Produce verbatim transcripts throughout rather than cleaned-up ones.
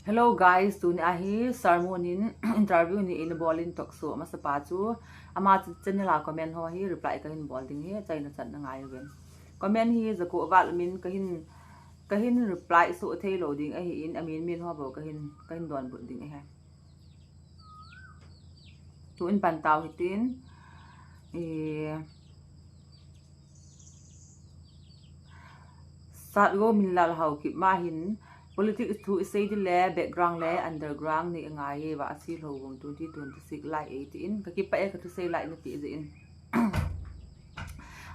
Hello guys, tuni ahi sermon in interview ni in bol in talk show masa pa chu ama ch- channel a comment ho hi reply kahin bol ding hi, chaina chan na ngai uvin. Comment hi jako val min kahin kahin reply so thei lo ding ahi in amin min ho bo kahin kahin don but ding ahi. Tu in pan tau hitin. E, Satgo Minlal Haokip ma hin politics thu isei di le background le underground ni ngai e, Vahsi Lhouvum twenty twenty-six lai e tin. Ka kipa e ka thusei lai na pi je in.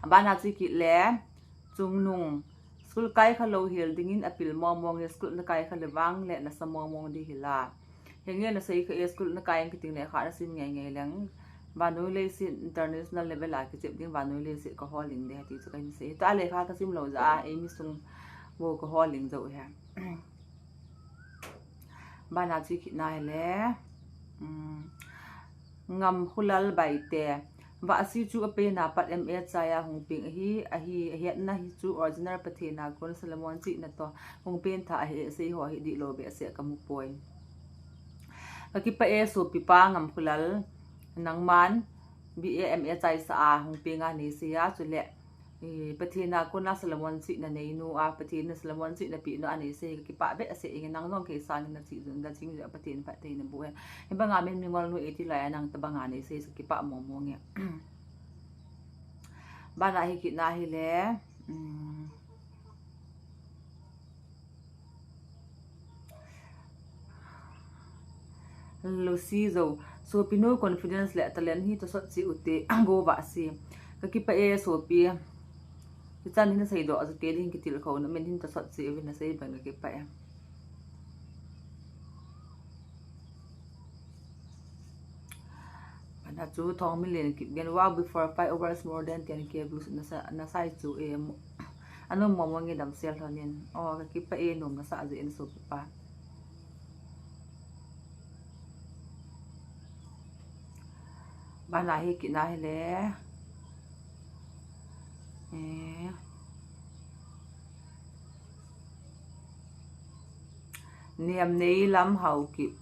Abana chi kit le Chungnung, school kai kha lo hel dingin apil mong mong e, school na kai kha le vang le nasa mong mong di hila. Henge na sei kha e, school na kai ang kiting le kha na sim ngai ngai leng. Vanoi leiset international level a kichep ding vanoi leiset ka holding de ti chu ka hin sei. Ta le kha ka sim lo ja a, ei mi sung bo ka holding jo he. Bana chi kit na hele. Um, Ngam Khulal Baite. Vahsi chu ape na pat M A chai a hung peng ahi, ahi, ahi na hi chu original Pathen a kon Solomon chi na to hung pen tha ahi sei ho hi di lo be se ka mu poi. Ka kipa e sopi pa Ngam Khulal, nangman B A M A chai sa a hung peng a nei sei a chu le, eh, Pathen a kon a Solomon chi na nei nu a, Pathen a Solomon chi na pi nu a nei sei ka kipa be se ing nang jong kei sang na chi jun da ching ja Pathen phat thei na bu he. He banga min mi ngol nu e ti lai a nang ta banga nei sei sa kipa mong mong e. Bana hi kit na hi le. Um, Lucy Zo. Sopi nu confidence le talent hi ta sot chi ute go Vahsi. Ka kipa e sopi. Ki chan hin sei do a te ding ki til kho na men hin ta sot chi uvin na sei ban ka kipa e. Bana chu Thongminlen Kipgen, wow, before five hours more than ten K views na sa, na sai chu e, mo- anu mo mo nge dam sel thonin. Oh, ka kipa e nom na sa ju en sopi pa. Bana hi kit na hi le. Eh. Niam Nei Lam Haokip.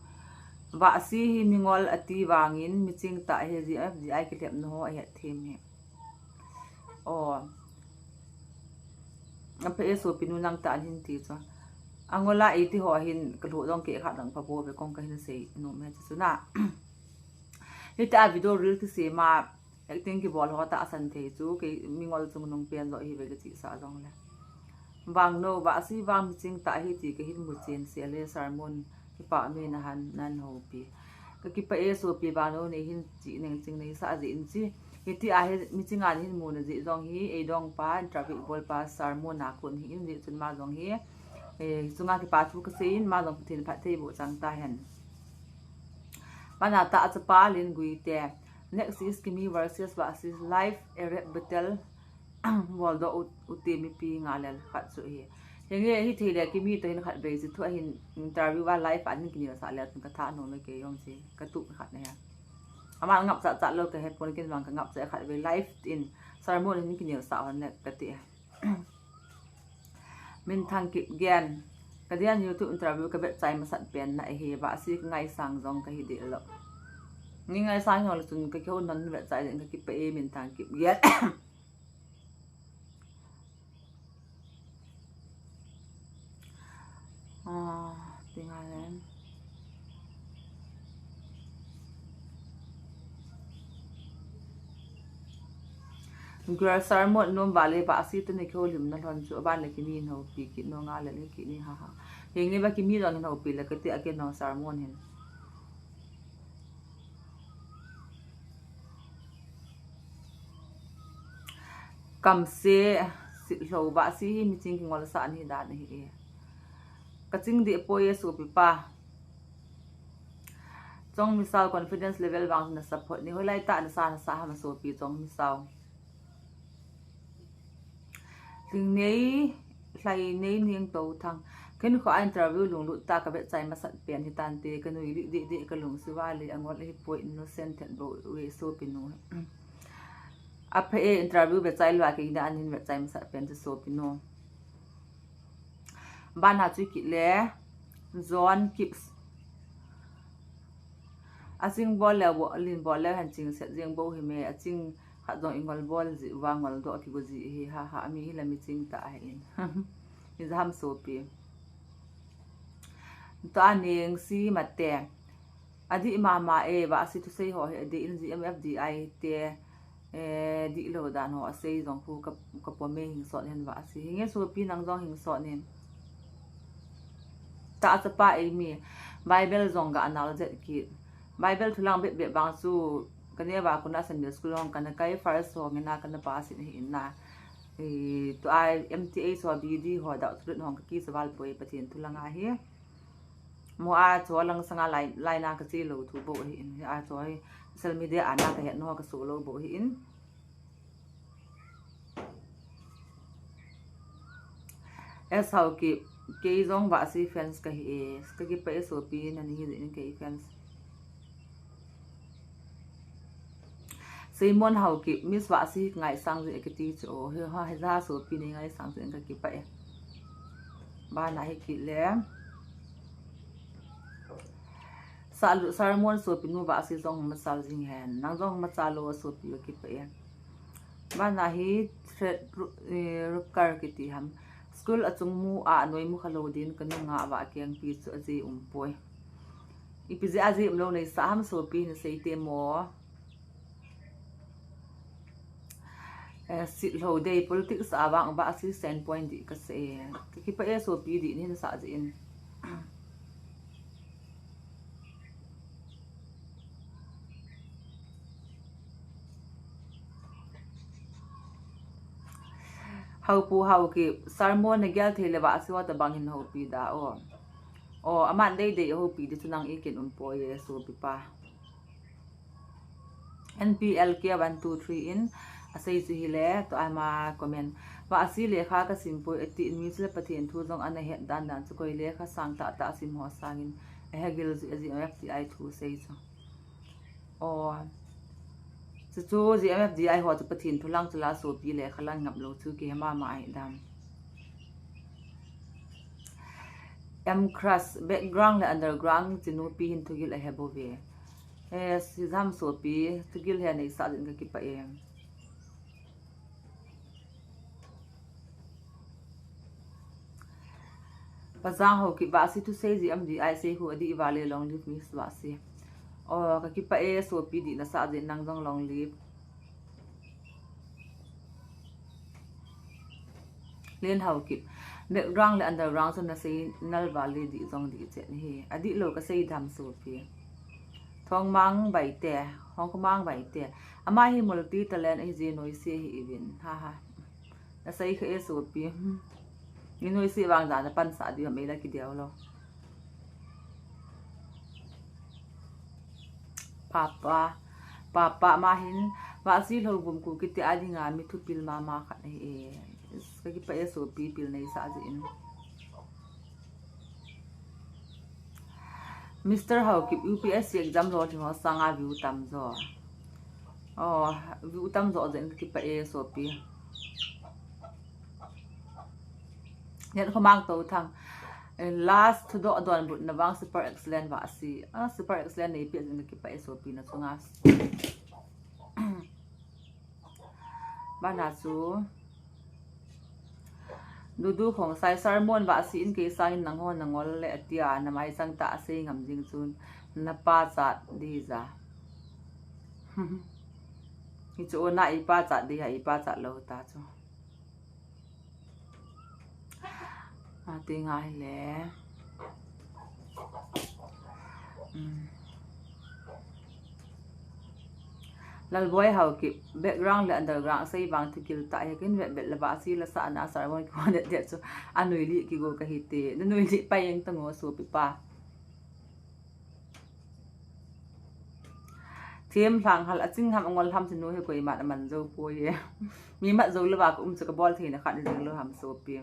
Vahsi hi mi ngol ati vangin miching ta he ji a ji ai kilep no ho a het them he. Oh. Ape e sopi nu nang ta an hin ti chu. Angola e ti ho hin ka lu dong ke kha dang pa bo ve kong ka hin sei nom he chu na. Hita video reel kisem a acting kibol ho ta asan thei chu kei mi ngol Chungnung pen jo hi ve ka chi sa jong le. Vang no Vahsi vang miching ta hi ti ka hin mu chen se le sermon kipa me na han nan ho pi. Ka kipa e sopi vang no nei hin chi neng ching nei sa ji in chi. Hiti a hi miching a hin mu na ji jong hi ei dong pa interview bol pa sermon a kon hi in ji chun ma jong hi. Eh, chunga kipa thu ka sei in ma jong Pathen phat thei bo chang ta hen. Bana ta chapa Len Guite. Next is Kimi versus Vahsi live a rap battle. Bol do u- ute mipi nga lel khat chu hi. Henge hi thei le Kimi to hin khat vei chu thu a hin interview a live a hin kinel sa le ka tha no me ke yong chi ka tu khat ne ha. Ama ngap cha cha lo ka he pon kin bang ka ngap cha khat vei live in sermon hin kinel sa hon le ka ti. Minthang Kipgen. Ka dian YouTube interview ka vet chai masat pen na hi Vahsi ka ngaisang jong ka hi de lo. Ni ngaisang jong le chun ka keu non vet chai ka kipa e Minthang Kipgen. Ah, tinga le. Girl sermon nom vale Vahsi tuni kho lim na lhon chu aban le Kimi no pi kit no nga le le kini ha ha. Henge ba Kimi jong no pi le ka ti a ke no sermon hin. Kamse, Sitlhou Vahsi hi miching kingol sa an hi dan hi e. Ka ching di poi e sopi pa. Chong Misao confidence level vang na support ni holai ta na sa na sa ha ma sopi Chong Misao. Tling nei, hlai nei ning to thang. Ken kho a interview lunglut ta ka vet chai masat pen hi tan te ka nui di di di ka lung siva le angol hi poi innocent thet bo we sopi nu. Ape e interview vet chai lua ke ina an hin vet chai masat pen te sopi nu. Bana chu kit le. John Kips. Aching bol leu bou, lin bol leu hen ching set jeng bou hi me, aching khat jong ingol bol ji, va ngol doh kigo ji hi, ha ha, mi hi la mi ching ta ahin. Ijaham sopi. Tua ning si mate. Adih mama e, Vahsi thusei ho hi, adih in G M F D I te, eh, dihlou dan ho asei jong khu ka, ka pom e, hing sot hen Vahsi. Hinge sopi nang jong hing sot nin. Ta chapa eimi, Bible jong ga anal jet kit. Bible thulang bep bep vang chu, ka neva kuna Sunday school jong kana kai, first ho ngena kana pass in ahi in na. Eh, tua M T H ho, B D ho, doctorate ho ka kicha val poi Pathen thu langa hi. Mo a cho lang sanga lai, lai na ka che lou thu bou ahi in. A cho hi social media a na ka het no ka so lou bou ahi in. S Haokip, kei jong Vahsi fans ka hi e. Ka kipah e sopi, nani hi in kei fans. Simon Haokip, Miss Vahsi ngaisang jing e kiti chu. Hi ha, hi ja sopi nei ngaisang jing e, ka kipah e. Bana hi kit le. Salu, Sarmon sopi nu Vahsi jong machal jing hen. Nang jong machal lou sopi, ka kipah e. Bana hi thread ru-, eh, rupkar kiti ham. School achung mu a anoi mu khalou din ka nunga va kengpi chu aji um poi. Ipi jeh a ji um lou nei sa ham sopi, na sei te mo. Eh, sit lou dei politics a vang Vahsi standpoint di ka sei. Ka kipah e sopi, di nin sa ji in. Haupu Haokip, Sarmon na gel thei le Vahsi ho tabang hin houpi da o. O, aman dei dei houpi di chu nang i kin um poi e sopi pa. N P L K one two three in asei chu hile, tua ama comment. Vahsi lekha ka sim poi ati in, mi chu le Pathen thu jong ana het dan dan chu koi lekha sang tah tah sim ho sangin ahegil ji, aji F T I thu sei chu. O. Chu chu G M F D I ho chu Pathen thu lang chu la sopi, lekha lang ngap lou chu kihe mama ahi dam. M Crush, background le underground chinu pi hin thugil ahe bou ve. Eh, si jam sopi, thugil he nei sa din ka kipah e. Pajang Haokip, Vahsi thusei ji am di ai sei hu adi i vale long live Miss Vahsi. Oh, ka kipah e sopi, di na sa din nang jong long live. Len Haokip, background le underground chu na sei nal vale di jong di chet hi. Adi lou ka sei dam sopi. Thongmang Baite, Thongmang Baite. Ama hi multi talent ahi ji noise hi ivin. Ha ha. Na sei kha e sopi. Hmm. Ni noise vang ja na pan sa di ham ei la ki diau lo. Papa, papa ma hin, Vahsi lou bum ku kiti a dinga mi thupil mama khat ahi e. Ka kipah e sopi, pil nei sa ji in. Mister Haokip, U P S C exam lo thing ho sanga view tam jo. Oh, view tam jo jen ka kipah e sopi. Ngen khomang to thang. Eh, last thudoh donbutna vang super excellent Vahsi. Ah, super excellent nei pi jen ka kipah e sopi na chunga. Bana chu. Dudu Khongsai, sermon Vahsi in kei sangin nangho nangol le atia, na mai chang ta asei ngam jing chun na pachat di ja. Hichu na i pachat di ha, i pachat lou ta chu. Ati ngai le. Hmm. Lalboi Haokip, background le underground sei vang thukil ta he, kin vet vet la Vahsi la sa na sermon ki honet det chu anui li ki go ka hi te. Na nui li pa yeng ta ngo sopi pa. Thim hlang hal a ching ham a ngol ham chinu hi koiman a man jo poi e. Mi mat jo lova ka um chu ka bol theina khat ni jing lou ham sopi.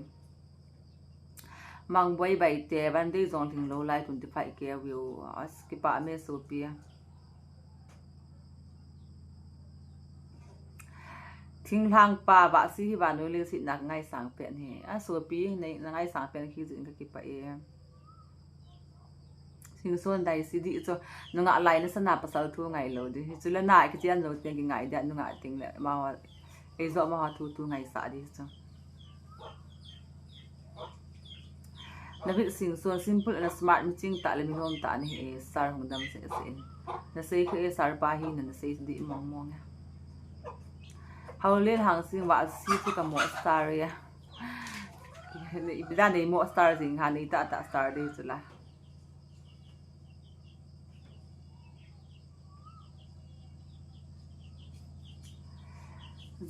Mangboi Baite, Van Dei jong lhing lou lai twenty five K view. As kipah me sopi. Thinglhang pa Vahsi hi vannoi leiset na ngaisang pen hi. A sopi nei na ngaisang pen khi jin ka kipah e. Singson dai si di chu, nungah lai na sana pasal thu ngai lou di. Hi chu le na kichian lou teng kingai dia nungah teng le ma, ei jo ma thu thu ngai sa di chu. Nabil Singson, simple and smart, mi ching tah le mi nom tah nahi e, sir hung dam seh seh in. Nasei kha e, sir pa hi na, nasei di mong mong e. Haolel Hangsing, Vahsi chu ka mo star e. Nei, ipida nei mo star jing ha, nei tah tah star di chu la.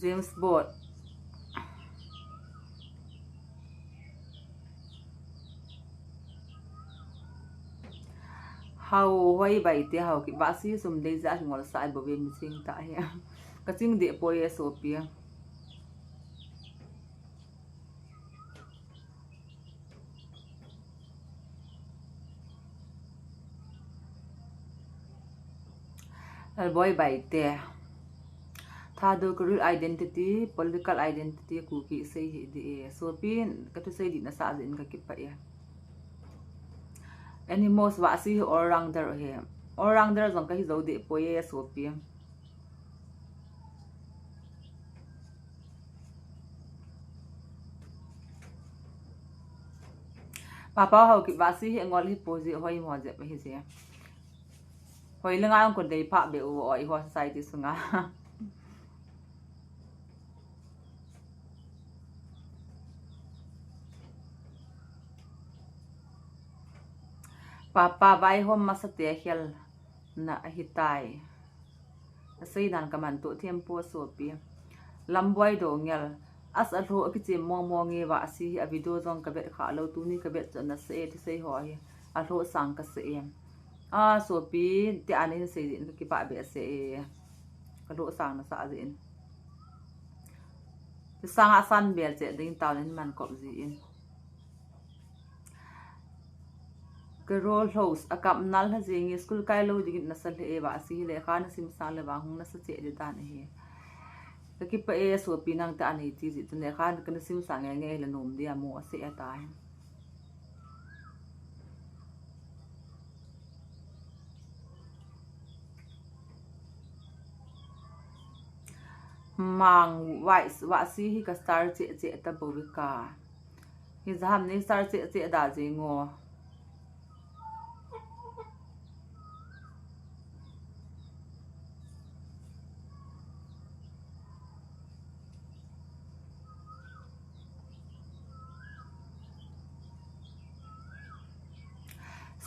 James Bond. Hao Hoi Baite, Haokip Vahsi sum dei ja ngol sa ai bou ve, mi ching tah hi. Ka ching deh poi e sopi. Lalboi Baite. Thadou ka real identity, political identity, Kuki sei hi di e. Sopi, ka thusei di na sa jeh in ka kipah e. Animals Vahsi hi all rounder hi. All rounder jong ka hi jou deh poi e sopi. Papa Haokip Vahsi hi ngol hi poi je, hoi mo je, hi je. Hoi le ngai ko dei pha be u o i ho society sunga. Papa Vaihom masa te hial na ahi tai. Asei dan ka man tuh thiem poi sopi. Lamboi Dongel. As a lhoh a kichem mong mong e Vahsi hi a video jong ka vet kha lou tuni ka vet chu na se e thusei ho hi. A lhoh sang ka se e. A sopi ti a nei sei jin ka kipah be se e. Ka lhoh sang na sa jin. Ti sang a san bel che ding tau nen man kop jin. Ka role host, a kap nal ha jing e, school kai lou ding in nasa le e Vahsi hi lekha na sim sang le vang hung nasa che di dan ahi. Ka kipah e sopi nang ta anei ti ji tu lekha ka na sim sang nge nge le nom dia mo ase e ta hi. Mang Wise, Vahsi hi ka star che che ta bou ve ka. Hi jaham ni star che che da jing o.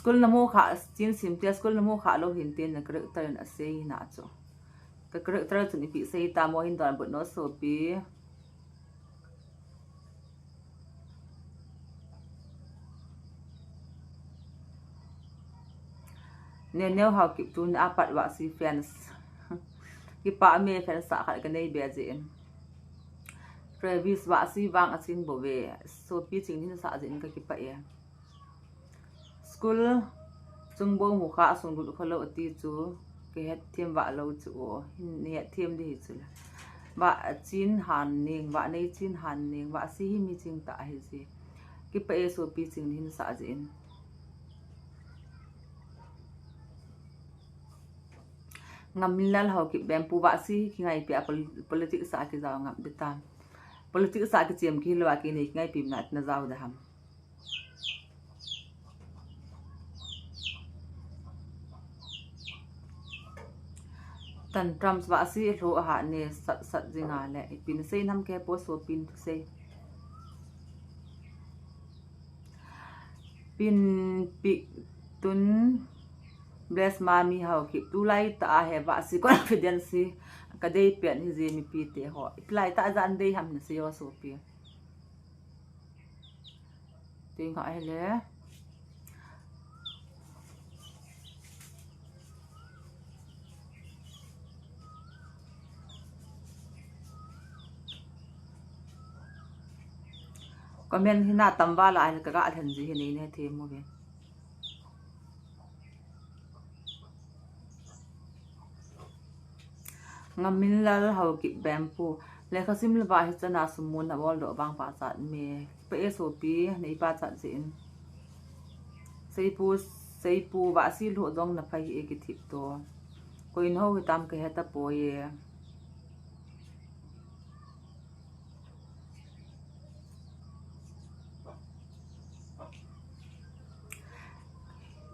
School na mu kha, chin sim te, school na mu kha lou hin te na character in asei na chu. Ka character chun ipi sei ta mo hin don but no sopi. Neneo Haokip tuni a pat Vahsi fans. Kipah me fans sa khat ka nei be jin. Travis Vahsi vang a ching bou ve. Sopi ching hin sa jin ka kipah e. School chung bou mu kha, a sung lut kha lou ati chu, ka het thiem va lou chu o, hin het thiem di hi chu la. Va chin han ning, va nei chin han ning, Vahsi hi mi ching ta hi ji. Kipah e sopi ching hin sa jin. Ngaminlal Haokip Bempu Vahsi hi kingaipi a pol-, politics a kijao ngap di ta. Politics a kichem ki lou a ki nei kingaipi na, na jao da ham. Tantrums Vahsi lhoh a ha ne sat sat jing a le. Ipi na sei nam ke po sopi in thusei. Pin pik tun bless mami Haokip tulai ta a he Vahsi confidence hi ka dei pian hi ji mipi te ho. Ipi lai ta jan dei ham na sei o sopi. Ti nga hele. Comment hi na tam vala hin ka ga lhen ji hi nei ne the mo ve. Ngaminlal Haokip Bempu. Lekha sim le va hi chana sum mun na bol doh vang pachat me. Pa e sopi, nei pachat jin. Seipu Seipu, Vahsi lhuh dong na phai hi e, kithip to. Koi in ho hitam kahe tapoi e.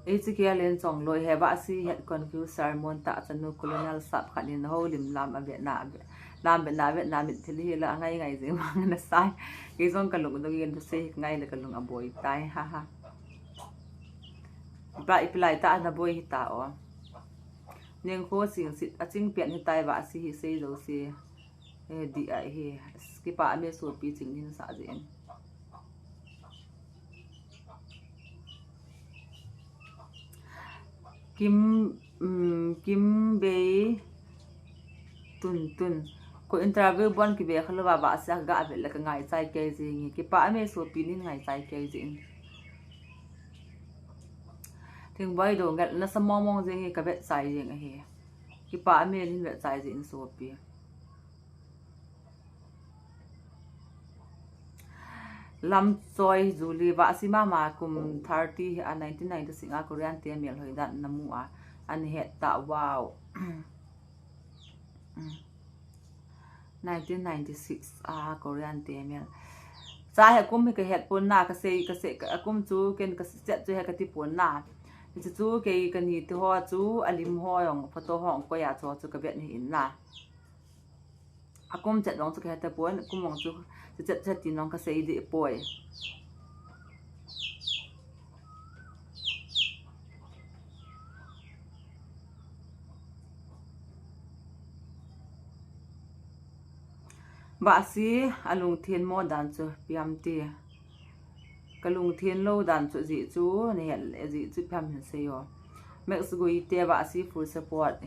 Ezekiel Lenchongloi, he Vahsi het confuse sermon tah chanu Colonel sap khat in ho lim lam a vetna, lam vetna, vetna mit thil hi la ngai ngai jing mang na sai. Kei jong ka lung dong in thusei hi ngai le ka lung aboi tai, ha ha. Ipi lai, ipi lai tah a na boi hita o. Nengkho Singsit, aching pian hitai Vahsi hi sei jouse. Eh, di a hi, kipah me sopi, ching nin sah jin. Kim, um, Kim Bei Tun Tun. Ko interview bon kibe kha lou va, Vahsi a ka ga vet le ka ngaichai kei jing hi. Kipah me sopi, nin ngaichai kei jin. Thingboi Doungel, nasa mong mong jing hi, ka vetchai jing ahi. Kipah me, nin vetchai jin sopi. Lamchoi Julie, Vahsi mama kum thirty a nineteen ninety-six a Korean te mel hoidan namu a, ana het ta, wow. Nineteen ninety-six a Korean te mel. Cha he kum hi ka het pon na, ka sei, ka sei, ka kum chu ken ka set chu he ka ti pon na. Hichu chu kei ka ni ti ho chu, a lim ho jong, photo ho jong koi a chu, chu ka vet ni in na. A kum chet jong chu ka he tapon, kum jong chu, chu chet chet ti jong ka sei deh poi. Vahsi, a lungthen mo dan chu piam ti. Ka lungthen lou dan chu, jeh chu, na het le jeh chu piam hin sei o. Max Guite, Vahsi full support.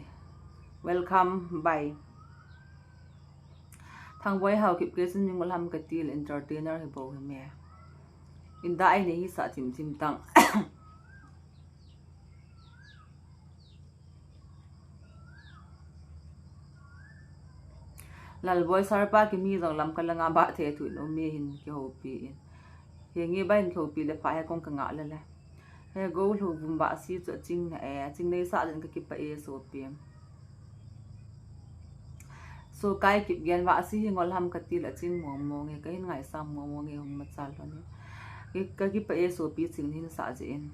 Welcome, bye. Thangboi Haokip, kei chun mi ngol ham kati le entertainer hi bou hi me. Inda ai nei hi sa chim chim tang. Lalboi Sarpa, Kimi jong lam ka langa ba the thu in um mi hin kihoupi in. He nge ba hin kihoupi le pha he kong ka ngah le le. He go lhu vum Vahsi chu aching na e, aching nei sa jin ka kipah e sopi. Sokai Kipgen, Vahsi hi ngol ham kati le aching mong mong e, ka hin ngaisang mong mong e, hung machal lhon e. Ka kipah e sopi, ching hin sa jin.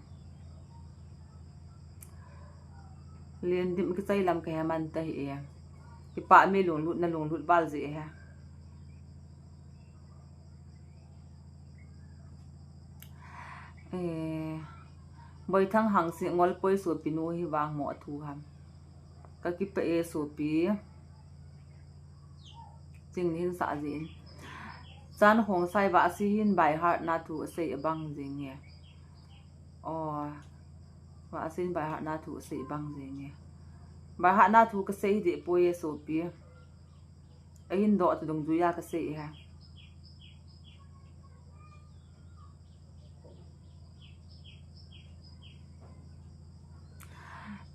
Lendim, kichai lam ka he man ta hi e. Kipah me, lunglut na lunglut val jeh he. Eh, Boithang Hangsi, ngol poi sopi, nu hi vang mo thu ham. Ka kipah e sopi. Ching hin sa jin. Chan Khongsai, Vahsi hin by heart na thu asei abang jing e. Oh, Vahsi hin by heart na thu asei abang jing e. By heart na thu ka sei deh poi e sopi. Ahin doh chu dungjuia ka sei e.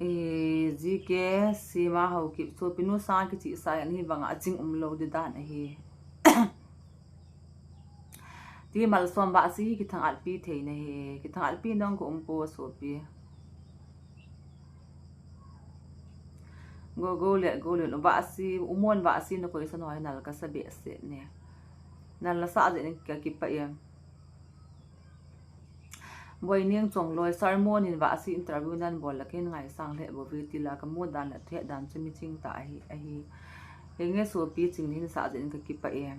Eh, G K Sima Haokip, sopinu sang kichih sa in hi vang a ching um lou di dan ahi. Ti Malsom, Vahsi hi kithang atpi thei na hi, kithang atpi nong ko um po sopi. Go go le go le, Vahsi, umon Vahsi na koi sa noi nal ka sa behseh ne. Nal na sa jeh in ka kipah e. Boining Chongloi, sermon in Vahsi interview nan bol la ken ngaisang le bo vi ti la ka mu dan le thu dan chu mi ching ta ahi, ahi. Henge sopi, ching hin sa jeh in ka kipah e.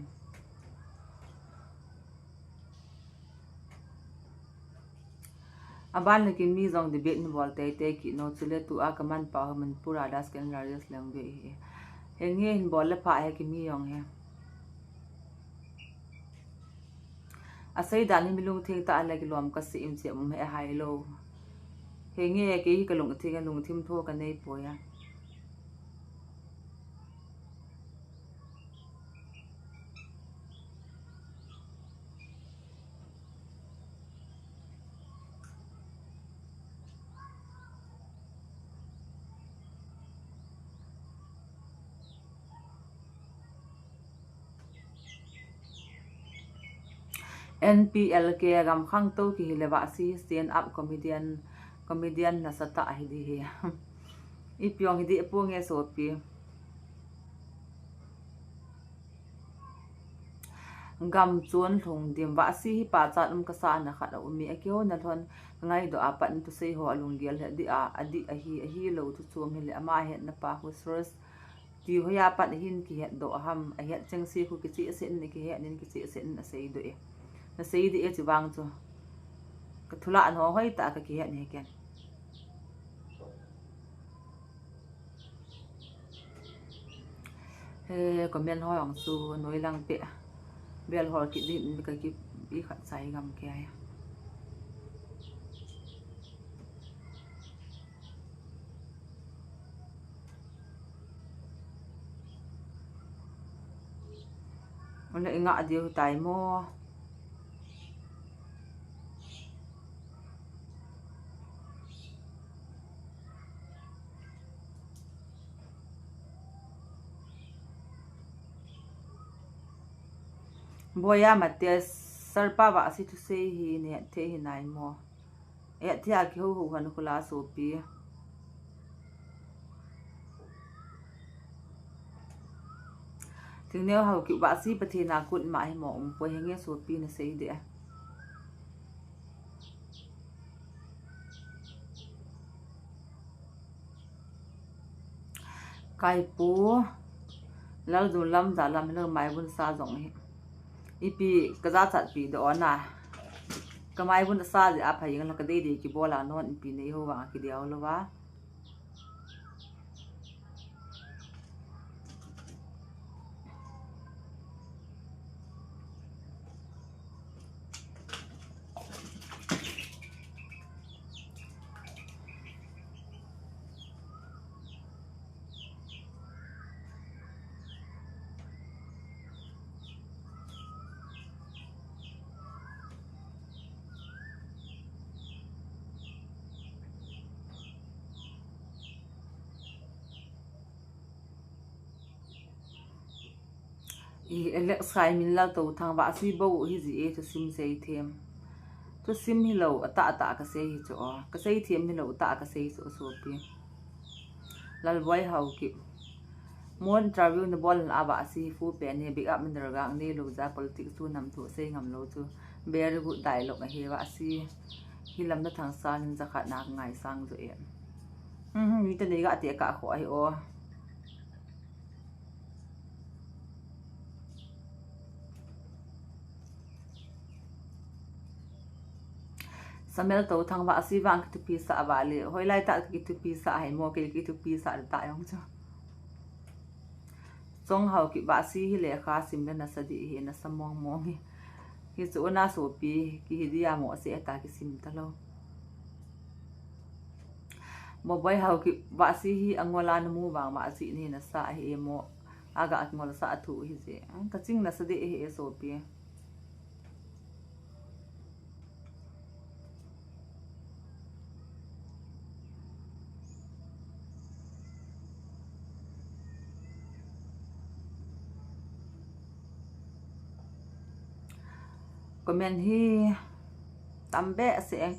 Aban le Kimi jong debate ni bol tei tei kit no, chule tua ka man pa ho Manipur a das ken radius lang ve hi. Henge hin bol le pha he Kimi jong he. Asei dan hi mi lungtheng ta a le kilom ka si im che um he hai lo. Henge kei hi ka lungtheng a lungthim tho ka nei poi a. N P L K gam khang to kihi le Vahsi stand up comedian Comedian nasatah hi di hi. Ipi ong hi di pu nge sopi. Gamchun lhung dim Vahsi hi pachat um kasa na khat a um e, akiho na lhon ngaidoh a pat in thusei ho alunggel hi di a, adi ahi, ahilou thu chom hile ama hetna pa khu source ti hoiya pat ahin kihetdoh ham, ahet chengse khu kichehsel in akihet in kichehsel in aseidoh e. Nasei di e chuvang chu. Ka thulah na hoitah a ka kihet ni ken. He, comment ho jong chu noilang peh. Bel hol kit ding in ka ki, i khat chai gam ke ai. Ole i ngah diu tai mo. Boya Mate, Sir pa Vahsi thusei hi nei thei hi nai mo. Ethia kiho ho han khula sopi. Thingneo Haokip Vahsi Pathen a kut ma hi mo um poi henge sopi nasei de. Kaipu, Laldunlam, Jalam, hello, Maibunsa jong hi. Ipi ka jachatpi doh na. Ka Maibunsa jeh a pha jeng la ka deidei kibol a non ipi nei ho vang kidiu lou va. I Alex Khai Minlal Touthang Vahsi bou hi ji e, thusim seithem. Thusim hilou, atah atah ka sei hi chu o. Ka seithem hilou, atah ka sei chu o sopi. Lalboi Haokip. Mo interview na bol a Vahsi hi fu pen hi big up min der gang nei lou ja politics tu nam thu sei ngam lou chu. Very good dialogue ahi Vahsi. Hi lam na thang sa nin jakhat na ngaisang jo e. Mhm, mi te nei ga te ka kho ahi o. Samuel Touthang Vahsi vang kithupi sah a vale. Hoilai tah kithupi sah a hi mo, kei kithupi sah ta jong chu. Chong Haokip Vahsi hi lekha sim le nasa di hi nasa mong mong hi. Hi chu una sopi kihi dia mo se ta kisim ta lou. Moboi Haokip Vahsi hi angol a namu vang ma ji ni nasa hi mo. Aga ngol sa a thu hi je. Ka ching nasa di hi e sopi. Comment hi tam behseh e.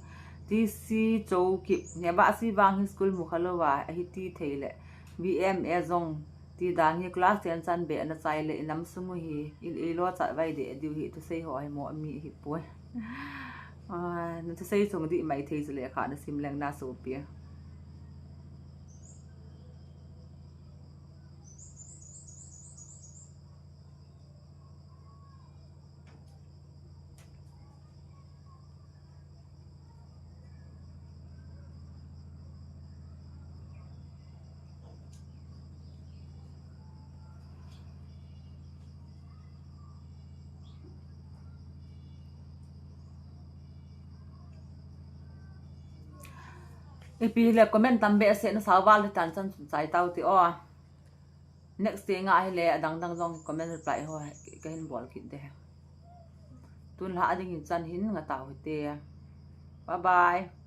T C Chokip, nge Vahsi vang hi school mu kha lou va, ahi ti thei le. V M A jong ti dan hi class ten chan be na chai le inam sung u hi, i, i lo chat vai de diu hi thusei ho hi mo mi hi poi. Ah, na thusei chung di mai thei chu le kha na sim leng na sopi. Ipi le comment tam behseh na sa val tan chan chun chai tau ti o. Next day nga hi le adang dang jong comment reply ho ka hin bol kit de. Tun la ading hin chan hin nga tau hi te. Bye bye.